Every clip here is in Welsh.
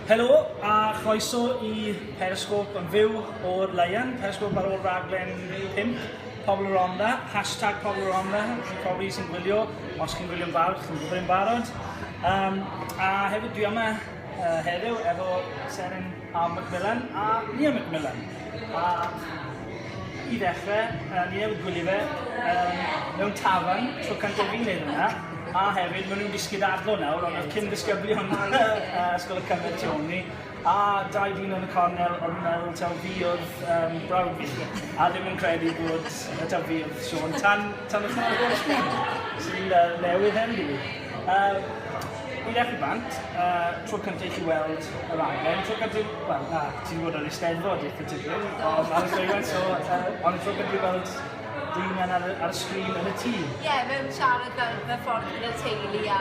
Helo a chroeso i Periscope yn fyw o'r Lion, Periscope ar ôl raglen 5, Pobl y Rhondda, hashtag Pobl y Rhondda, chi'n probably sy'n gwylio, os chi'n gwylio'n barod, chi'n gwybod yn barod. A hefyd dwi yma heddiw efo Seren A Macmillan a Nia Macmillan. A i ddechrau, ni newydd gwylio fe mewn tafarn, tro cyntaf fi'n neud hwnna, a hefyd maen nhw'n wedi sgidadlo nawr, ond oedd cyn ddisgyblion Ysgol y Cymer tu ôl ni, a dau ddyn yn y cornel o'n nhw'n meddwl taw fi oedd brawd fi, a ddim yn credu bod taw fi oedd Siôn tan, tan wythnos ar ôl sgrin, sy'n newydd hefyd i fi. I ddechrau bant, tro cyntaf i chi weld y raglen, tro cyntaf, wel na, ti wedi bod ar Eisteddfod eitha tipyn, ond ar y llwyfan, so, ond tro cyntaf i weld dyn ar, ar y sgrin yn y tŷ. Ie, yeah, mewn siarad fel mewn ffordd gyda'r teulu a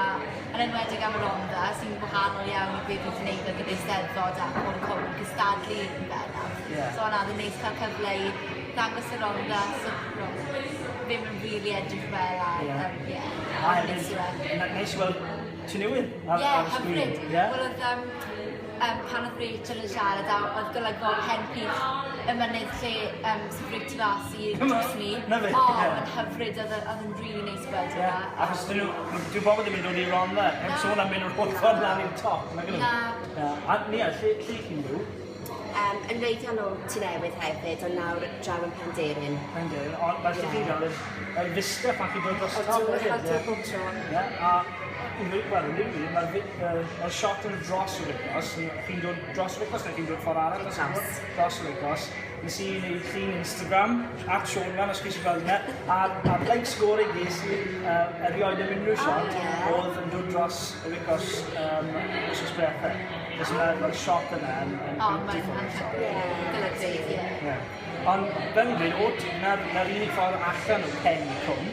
yn enwedig am y Rhondda, sy'n gwahanol iawn i beth wyt ti'n neud fel gyda Eisteddfod a Côr y Cwm, cystadlu yn bennaf. Yeah. So na, oedd yn neis cael cyfle i ddangos y Rhondda, so, ddim yn rili edrych fel a Ie. Yym ie. A hefyd, neis i weld Tŷ Newydd ar Ie, ar y sgrin. hyfryd. Ie? Wel oedd yym yym pan oedd Rachel yn siarad a oedd golygfa o Pen Peak y mynydd lle yym sy'n reit tu fas i drws ni. 'Na fe. O, Ie. mae'n hyfryd oedd e- oedd yn rili neis gweld Ie, hwnna. achos dyn nhw, dyw bobl ddim yn dod i Rhondda, heb Na. sôn am mynd yr holl ffordd lan i'r top, nag 'yn nhw? Na. Na. A Nia, lle, lle chi'n byw? Yym, yn wreiddiol o Tŷ Newydd hefyd, ond nawr draw yn Penderyn. Penderyn, ond mae lle chi'n gael yr, yr vista pan chi'n dod dros y top Odw, hefyd. odw, bob tro. Ie, a wel, yn rili, mae'r ma shot yn dros y Ricos, chi'n dod dros y Ricos neu chi'n dod ffordd arall dros y Dros. Dros y Ricos. Nes i wneud llun Instagram, at Sean Man, os chi eisiau gweld yna, a likes gore ges i erioed am unrhyw shot, oedd yn dod dros y Ricos wythnos diwetha. Cos mae'r ma shot yna yn, yn oh, beautiful. Mae'n anhygoel. Golygfeydd, ie. Yeah. Ond fel ni'n dweud, o, na'r, na unig ffordd allan o pen y cwm,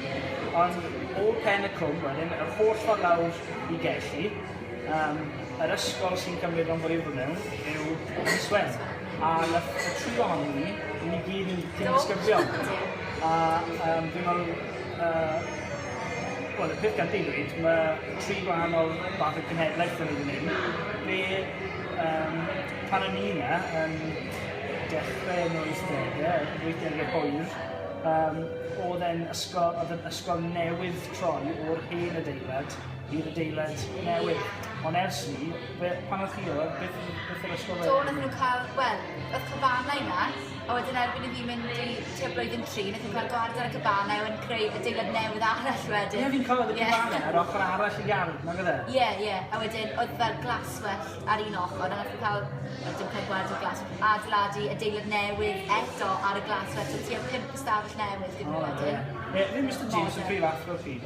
ond o pen y cwm wedyn, yr holl ffordd lawr i Gelli, yr ysgol sy'n cymryd rhan fwyaf o mewn yw Ynyswen. A nath y tri ohonon ni, ni gyd yn cyn disgyblion. A fi'n meddwl, wel, y peth gyntaf i ddweud, mae tri gwahanol fath o cenhedlaeth yn ei fan hyn. Be, um, pan o'n i yna, yn dechrau yn 80au, 80au hwyr, oedd e'n ysgol, oedd e'n ysgol newydd troi o'r hen adeilad i'r adeilad newydd. Ond ers ni, be, pan o'ch chi oedd, beth, beth yr ysgol Do, nath nhw cael, wel, oedd cabanau yna, a wedyn erbyn i fi mynd i tua blwyddyn 3, nath nhw cael gwared ar y cabanau a wedyn creu adeilad newydd arall wedyn. Ie, fi'n cofio oedd y cabanau ar ochr arall y iard, nag oedd e? Ie, ie, a wedyn oedd fel glaswellt ar un ochr, a nath nhw cael, wel dim cael gwared o'r glaswellt, adeiladu adeilad newydd eto ar y glaswellt, so tua 5 ystafell newydd gyda nhw wedyn. Ie, ddim Mr James yn prif athro chi.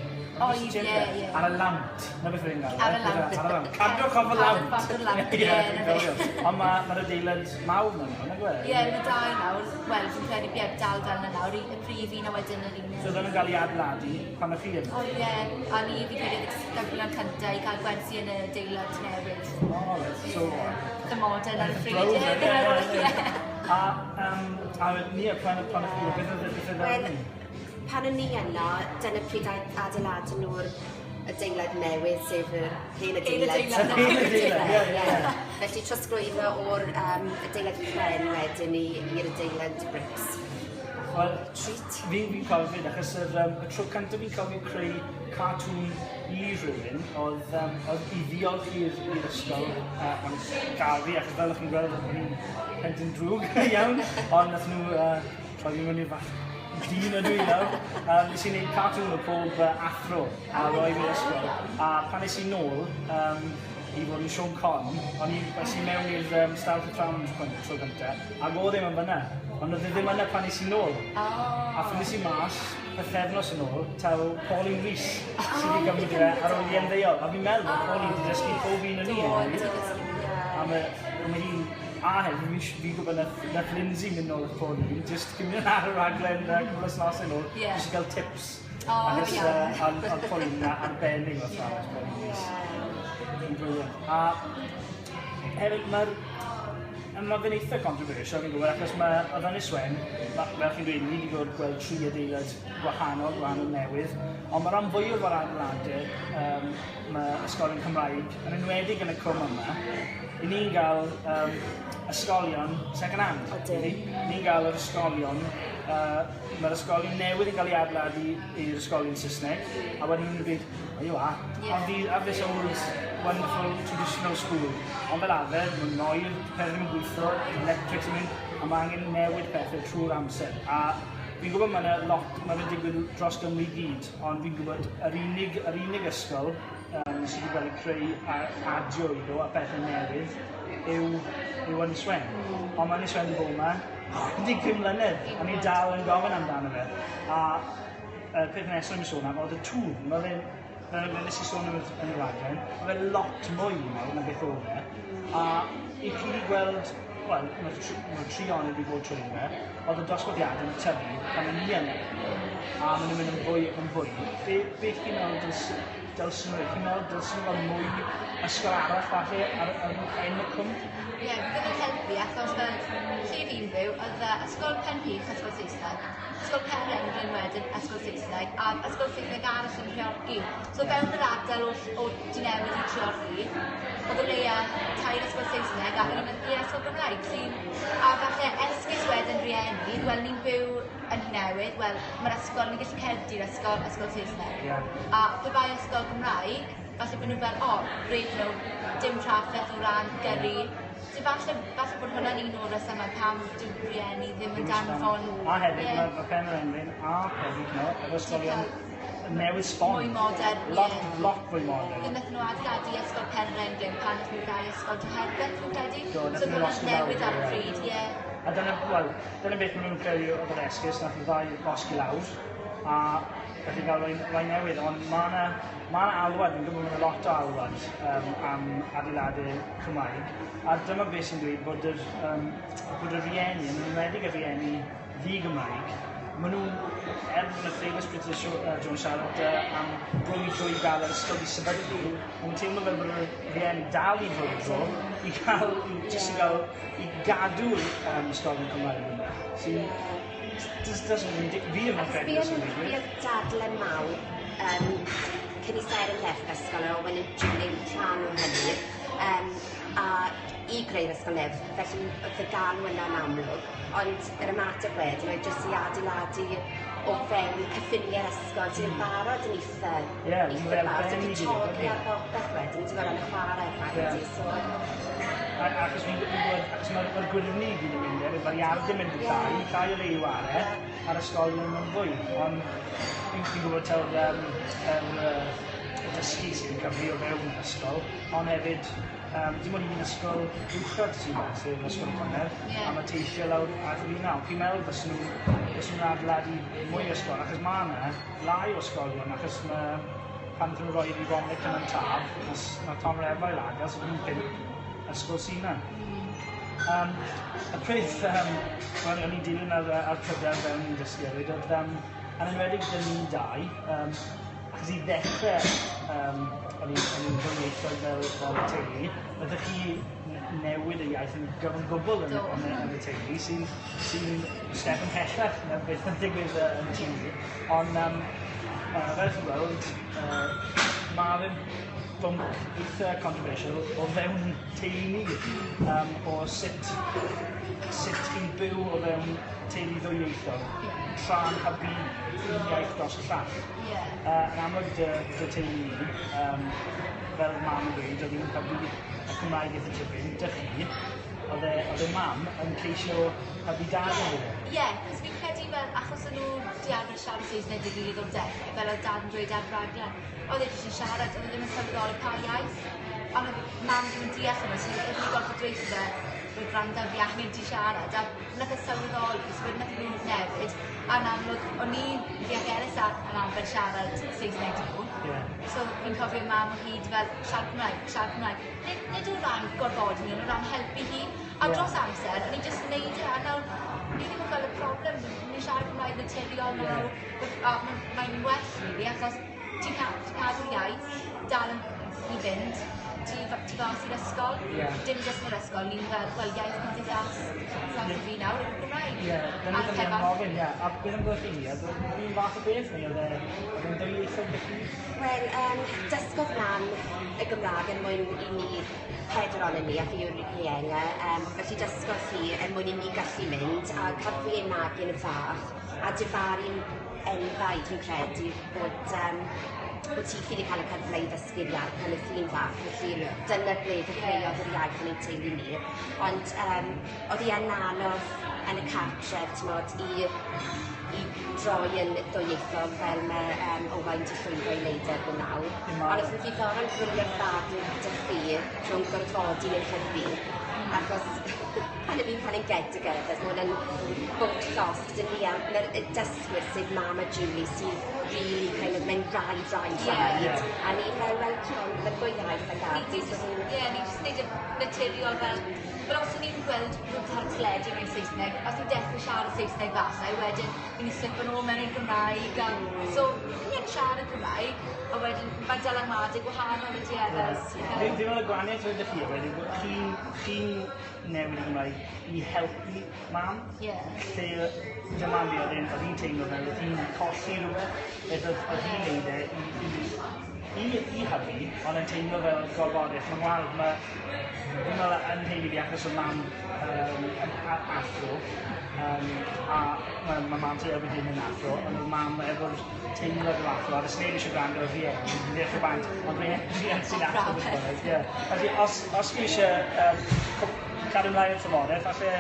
Oedd, ie, ie. Ar y lawnt, na beth yw'n gael. Ar y lawnt. Ar y lawnt. Cadwch off y lawnt. Cadwch off y lawnt, ie. Ond mae'r adeilad mawr yna nawr, nag yw e? Ie, mae dau nawr. Wel, fi'n credu bydd dal dal yna nawr, y prif un a wedyn yr un. So oedden nhw'n cael ei adeiladu pan o'ch chi yna? O ie, a ni fi'n credu oedd y disgyblion cyntaf i cael gwersi yn y adeilad newydd. O, reit, so... The modern ar y pryd, ie. A, a ni, pan o'ch chi, beth oedd beth oedd Wel, pan o'n ni yno, dyna pryd adeiladon nhw'r adeilad newydd, sef yr hen adeilad. Hen adeilad. Hen adeilad, ie, ie. Felly trosglwyddo o'r adeilad pren wedyn i'r adeilad bricks. Wel, Treat. Fi'n fi cofio fyd, achos yr, y tro cyntaf fi'n cofio creu cartoon i rhywun oedd, oedd i ddiolch i'r ysgol am gael fi, achos fel o'ch chi'n gweld, o'n i'n plentyn drwg iawn, ond nath nhw troi fi mewn i'r fath dyn ydw i nawr. Nes i wneud cartoon o pob athro a roi fi'r ysgol. A pan es i nôl i fod yn Siôn Corn, o'n i, es i mewn i'r stafell athrawon tro gyntaf, ac oedd ddim yn fyna. Ond oedd e ddim yna pan es i nôl. A pan es i mas, pythefnos yn ôl, taw Pauline Rees sydd wedi gymryd e ar ôl i ymddeol. A fi'n meddwl bod Pauline wedi dysgu pob un o'n ni. Do, wedi dysgu, ie. A mae hi'n... A hefyd, fi'n fi gwybod nath Lindsay mynd nôl at Pauline, jyst cyn mynd ar y raglen cwpl o wythnosau nôl, jyst i gael tips. O, Achos, iawn. Ond Pauline yn arbennig o athrawes, Pauline Rees. Yn brilliant. A hefyd, mae'r... Mae fe'n eitha controversial, fi'n gwybod, achos mae oedd Ynys Wen, fel chi'n dweud, ni wedi gweld gweld tri adeilad gwahanol, gwahanol newydd, ond mae rhan fwyaf o'r adeiladau, mae ysgolion Cymraeg, yn enwedig yn y cwm yma, I ni'n gael ysgolion second hand. Odyn. Ni'n gael yr ysgolion, mae'r ysgolion newydd yn cael ei adeiladu i'r ysgolion Saesneg, a wedyn nhw'n dweud, oh you are, have this old wonderful traditional school. Ond fel arfer, mae'n oer, pethau ddim yn gweithio, electrics yn mynd, a mae angen newid pethau trwy'r amser. A fi'n gwybod mae yna lot, mae fe'n digwydd dros Gymru i gyd, ond fi'n gwybod yr unig ysgol sydd wedi cael ei creu a adio iddo a pethau newydd yw Ynyswen. Ond mae Ynyswen wedi bod yma 65 mlynedd, a ni dal yn gofyn amdano fe. A y peth nesaf ni'n sôn am oedd y tŵr. Mae fe'n, fel nes i sôn yn y raglen, mae fe lot mwy nawr na beth oedd e. A i chi wedi gweld, wel, mae tri ond wedi bod trwy fe, oedd y dosbarthiadau yn tyfu pan o'n i yna. A maen nhw'n mynd yn fwy ac yn fwy. Beth chi'n meddwl dylsyn nhw? Chi'n meddwl dylsyn nhw gael mwy ysgol arall falle ar en y cwm? Ie, yeah, bydd yn helpu achos fel lle fi'n byw, oedd ysgol Penpych, ysgol Saesneg, ysgol Penrhyn wedyn, ysgol Saesneg, a ysgol Saesneg arall yn Treorci. So fewn yr ardal o Dynewyd i Treorci, oedd o leia tair ysgol Saesneg ac yn un ysgol Gymraeg. Sy'n, a falle esgus wedyn rieni, wel ni'n byw yn Newydd, wel mae'r ysgol, ni'n gallu cerdded i'r ysgol, ysgol Saesneg. A pe bai ysgol Gymraeg, falle bod nhw fel, o, oh, reit nhw, dim trafferth o ran gyrru. So falle bod hwnna'n un o'r resymau pam dyw rieni ddim yn danfon. A hefyd, mae Penrhyn a hefyd no, yr ysgolion newydd sbon. Mwy modern, ie. Lot, lot fwy modern. Fe wnaethon nhw adeiladu ysgol Penrhyn pan wnaethon nhw gau ysgol Treherbert, fi'n credu. Do, so hwnna'n newydd ar y pryd, ie. A dyna, wel, dyna beth maen nhw'n credu oedd yr esgus, nath y ddau losgi lawr, a felly gael rai newydd, ond mae yna ma alwad, fi'n gwybod mae yna lot o alwad am adeiladau Cymraeg, a dyma beth sy'n dweud bod y rieni, yn enwedig y rieni ddi-Gymraeg, maen nhw, er bod y famous British Jones siarad am brwydro i gael yr ysgol i sefydlu, maen nhw'n teimlo fel bod y rieni dal i frwydro i gael, i, jyst i gael, i gadw'r ysgolion Cymraeg yna. Sy'n, does, fi ddim yn credu sy'n digwydd. Fi oedd dadle mawr cyn i Seren ddechrau ysgol, a Owen a Julie yn rhan o hynny, a i greu'r ysgol newydd, felly oedd y galw yna'n amlwg, ond yr ymateb wedyn oedd jyst i adeiladu o fewn cyffiniau'r ysgol sydd yn barod yn eitha, eitha fawr, so cwtogi ar bopeth wedyn, ti'n gwybod, yn chwarae rhaid i, so. Achos fi'n gwybod, achos mae'r ma gwyrddni i gyd yn mynd hefyd, mae'r iard yn mynd yn llai, llai o le i ware, a'r ysgolion yn fwy. Ond fi'n gwybod taw'r y dysgu sydd yn cyfri o fewn yr ysgol, ond hefyd dim ond un ysgol uwchradd sy'n yma, sef Ysgol Cwner, a mae teithio lawr at yr un nawr. Fi'n meddwl fysen nhw'n adeiladu mwy o ysgol, achos mae yna lai o ysgolion, achos mae pan ydyn nhw'n rhoi i Rhondda Cynon Taf, mae Tonyrefail agos, so nhw'n pump ysgol sy'n yna. Y peth, o'n i'n dilyn ar pryder fewn i'n dysgu hefyd, oedd, yn enwedig dyn ni'n dau, achos i ddechrau, o'n i'n ddwyieithog fel y teulu, ydych chi newid y iaith yn gyfan gwbl yn y teulu, sy step ymhellach na beth yn digwydd yn y teulu. Ond fel chi'n gweld, mae fe'n bwnc eitha controversial o fewn teulu ni, o sut chi'n byw o fewn teulu ddwyieithog tra'n hybu un iaith dros y llall. Yn amlwg dy teulu ni, fel mam yn dweud, oedd hi'n hybu y Cymraeg eitha tipyn, dych chi, oedd e mam yn ceisio hybu dad yn dweud. Ie, cos fi'n credu fel, achos o'n nhw di arfer siarad Saesneg dy gilydd o'r dechrau, fel oedd dad yn dweud ar raglen, oedd e jyst yn siarad, oedd e ddim yn sylweddoli pa iaith. Ond oedd mam ddim yn deall hwnna, so oedd hi'n gorfod dweud wrtho fe, rwy gwrando fi angen ti siarad, a nath e sylweddoli, so wedyn nath nhw newid, a yn amlwg, o'n i, fi ac Elis yn arfer siarad Saesneg 'da nhw. So fi'n cofio mam o hyd fel siarad Cymraeg, siarad Cymraeg. Nid o ran gorfodi ni, ond o ran helpu hi. A dros amser, o'n i jyst yn neud e, a nawr ni ddim yn gweld y problem, ni'n siarad Cymraeg naturiol nawr, a mae'n well rili, achos ti'n cadw'r iaith dal yn i fynd. tu fas i'r ysgol. Dim jyst yn yr ysgol, ni'n fel, wel, iaith cymdeithas yeah. fi nawr yw'r Gymraeg. Ie, dyna ni yn gofyn, ie. A beth am chi, oedd e'n fath o beth neu oedd e'n ddwyieithog gyda chi? Wel, dysgodd mam y Gymraeg er mwyn i ni, pedwar ohonon ni, a fi yw'r ienga, felly dysgodd hi er mwyn i ni gallu mynd, a cafodd fi ei magu yn fach, a difaru'n enfaid fi'n credu bod bod ti ffili cael y cyfle i ddysgu'r iaith pan oedd hi'n fach, felly dyna ble ddechreuodd yr iaith yn ein teulu ni. Ond oedd hi yn anodd yn y cartref, t'mod, i droi yn ddwyieithog fel mae Owain 'di llwyddo i wneud erbyn nawr. Ond oedd yn ddiddorol gwylio'r ddadl gyda chi rhwng gorfodi neu hybu, achos pan 'y fi'n cael ein get-togethers, ma' hwnna'n bwnc llosg 'da ni, a ma'r dysgwyr sef mam a Julie sydd really kind of mynd rhaid, rhaid, rhaid. A ni fel, wel, t'mod, ma'r ddwy iaith ag ati. So Ie, ni jyst neud yn naturiol fel, fel os o'n i'n gweld rhywbeth ar y teledu mewn Saesneg, os ni'n dechrau siarad Saesneg falle, wedyn fi'n slip yn ôl mewn i'r Gymraeg. A, so, ni yn siarad Cymraeg, a wedyn mae dylanwadau gwahanol ydy e fel. Fi'n meddwl y gwahaniaeth rhwng chi wedyn, bod chi'n newid y Gymraeg i helpu mam. Lle dyma fi oedd hi'n teimlo fel oedd hi'n colli rhywbeth, beth oedd hi'n neud e i hybu, ond yn teimlo fel gorfodaeth. Mae'n wahanol, fi'n meddwl yn teulu fi achos o mam yn athro, a ma mam ti erbyn hyn yn athro, ond oedd mam efo'r teimlad o athro, a does neb eisiau gwrando ar rhieni, fi'n dechrau bant, ond rhieni sy'n athro beth bynnag, ie. Felly, os chi eisiau cadw ymlaen y trafodaeth, falle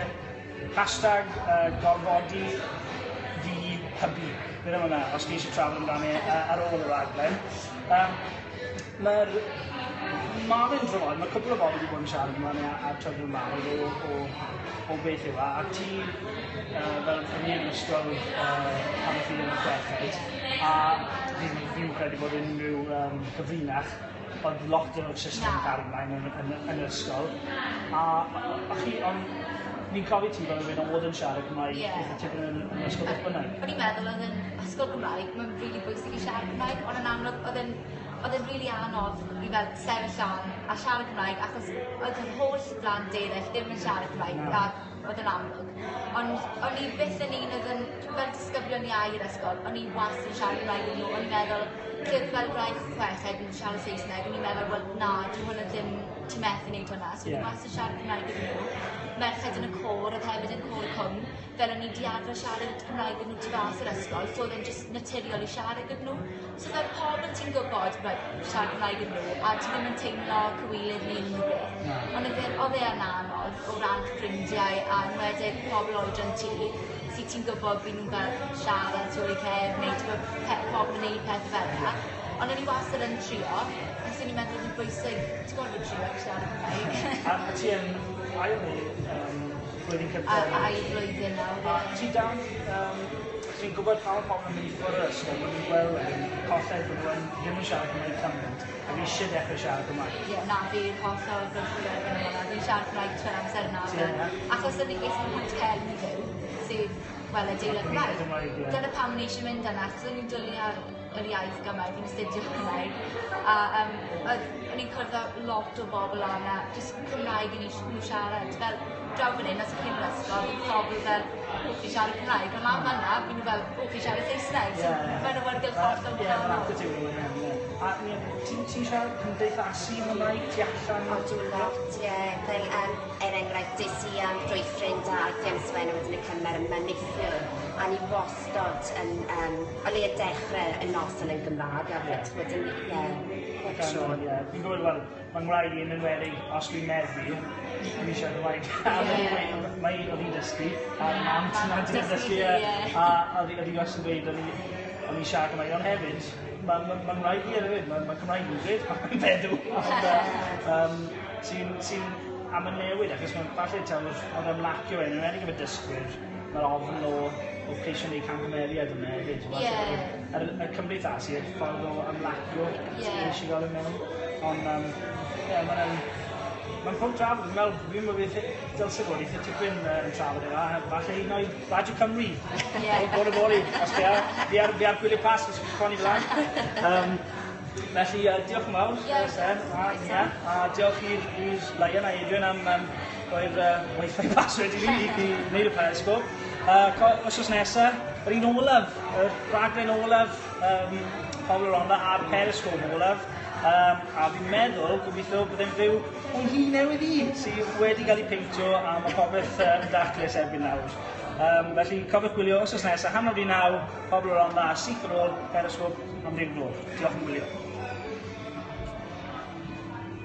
hashtag gorfodi fi hybu. Beth am hwnna, os chi eisiau trafod amdano ar ôl y raglen. Mae'r ma fe'n drafod, mae cwpl o bobl wedi bod yn siarad amdano ar Twitter yn barod o beth yw e, a ti fel yn yr ysgol pan o'ch chi yn y chweched, a fi'n credu bod unrhyw cyfrinach, oedd lot o'r system cario ymlaen yn yr ysgol. A chi, ond ni'n cofio ti fel rhywun oedd yn siarad Cymraeg eitha tipyn yn yr ysgol beth bynnag. O'n i'n meddwl oedd yn ysgol Gymraeg, mae'n rili bwysig i siarad Cymraeg, ond yn amlwg oedd e'n rili anodd i fel sefyll lan a siarad Cymraeg, achos oedd yr holl blant eraill ddim yn siarad Cymraeg, a oedd yn amlwg. Ond o'n i byth yn un oedd yn, fel disgyblion iau i'r ysgol, o'n i wastad yn siarad Cymraeg gyda nhw, o'n i'n meddwl, lle oedd fel rhai chweched yn siarad Saesneg, o'n i'n meddwl, wel na, dyw hwnna ddim, ti'n methu wneud hwnna, so o'n i wastad yn siarad Cymraeg gyda nhw. Merched yn y côr, oedd hefyd yn côr y cwm, fel o'n i 'di arfer siarad Cymraeg gyda nhw tu fas i'r ysgol, so oedd e'n just naturiol i siarad gyda nhw. So fel pobl ti'n gwybod, right, siarad Cymraeg gyda nhw, a ti ddim yn teimlo cywilydd neu unrhyw beth. Ond oedd e yn anodd o ran ffrindiau a enwedig pobl oedran ti, sydd ti'n gwybod byd nhw'n fel siarad tu ôl i cefn neu ti'n gwybod pobl yn neud pethau fel yna. Ond o'n i wastad yn trio, achos o'n i'n meddwl oedd yn bwysig, ti'n gorfod trio i siarad Cymraeg. A ti yn ail neu blwyddyn cyntaf? A ail blwyddyn nawr, ie. A ti dan, ti'n gwybod pa mor pobl yn mynd i ffwrdd o'r ysgol, maen nhw'n gweld wedyn colled bod nhw ddim yn siarad Cymraeg cymaint, ac eisiau dechrau siarad Cymraeg. Ie, na, fi'n hollol gwrthwynebu yn hwnna. Fi'n siarad Cymraeg trwy'r amser nawr. Ti yn, ie? Achos o'n i es i'n Pont i fyw, sef, wel, adeilad Cymraeg. Cymraeg, ie. Dyna pam o'n i eisiau mynd yna, achos o'n i'n dwlu ar yr iaith Gymraeg, fi'n astudio Cymraeg. A o'n i'n cwrdd â lot o bobl arna, jyst Cymraeg yn nhw siarad. Fel, draw fan hyn, os ych chi'n yr ysgol, bydd pobl fel, o, chi'n siarad Cymraeg. Ond lan fan'na, bydd nhw fel, o, chi'n siarad Saesneg. So, mae'n awyrgylch hollol Ie, mae'n wahanol. attitude yn hynny, ie. A ie, ti'n siarad cymdeithasu yn Gymraeg tu allan? O, dwi'n lot, ie. Fel, er enghraifft, des i am drwy ffrind a aeth i am Swen a wedyn y cymer yma neithiwr. A ni wastad yn, o leia dechrau y noson yn Gymraeg, a wedyn, ie, pob tro. Ie, fi'n gwybod, wel, mae'n ngwraig i yn enwedig, os dwi'n meddwi, dwi'n siarad Cymraeg. A mae oedd hi'n dysgu, a mam ti'n Mam dysgu, dysgu, ie. ie. A oedd hi wastad yn dweud, o'n i'n siarad Cymraeg, ond hefyd, ma ngwraig i hefyd, ma Cymraeg yn grêt pan mae'n feddw. Ond, sy'n am y newid, achos mae'n falle taw oedd ymlacio yn enwedig efo dysgwyr, mae'r ofn o ceisio neud camgymeriad yna hefyd. Y cymdeithasu, y ffordd o ymlacio sy'n eisiau gael ei mewn. Ond, ie, mae'n pwnc trafod, fi'n meddwl, fi'n meddwl beth dylse fod eitha tipyn yn trafod efo, a falle hyd yn oed Radio Cymru. Bore bore, os fi ar, fi ar gwyliau Pasg, os chi'n conni fel. Felly, diolch yn fawr, Ie. Sen, a, yeah, a diolch i'r Lion a Adrian am roi'r Wi-Fi password i fi i wneud y Periscope. Wythnos nesaf, yr un olaf, y raglen olaf Pobl y Rhondda a'r Periscope olaf. A fi'n meddwl, gobeithio, byddai'n fyw o'n hi newydd i, sydd wedi cael ei peintio a mae popeth yn daclus erbyn nawr. Felly, cofiwch gwylio wythnos nesaf, 9:30, Pobl y Rhondda, a syth ar ôl Periscope am 10 gloch. Diolch am wylio.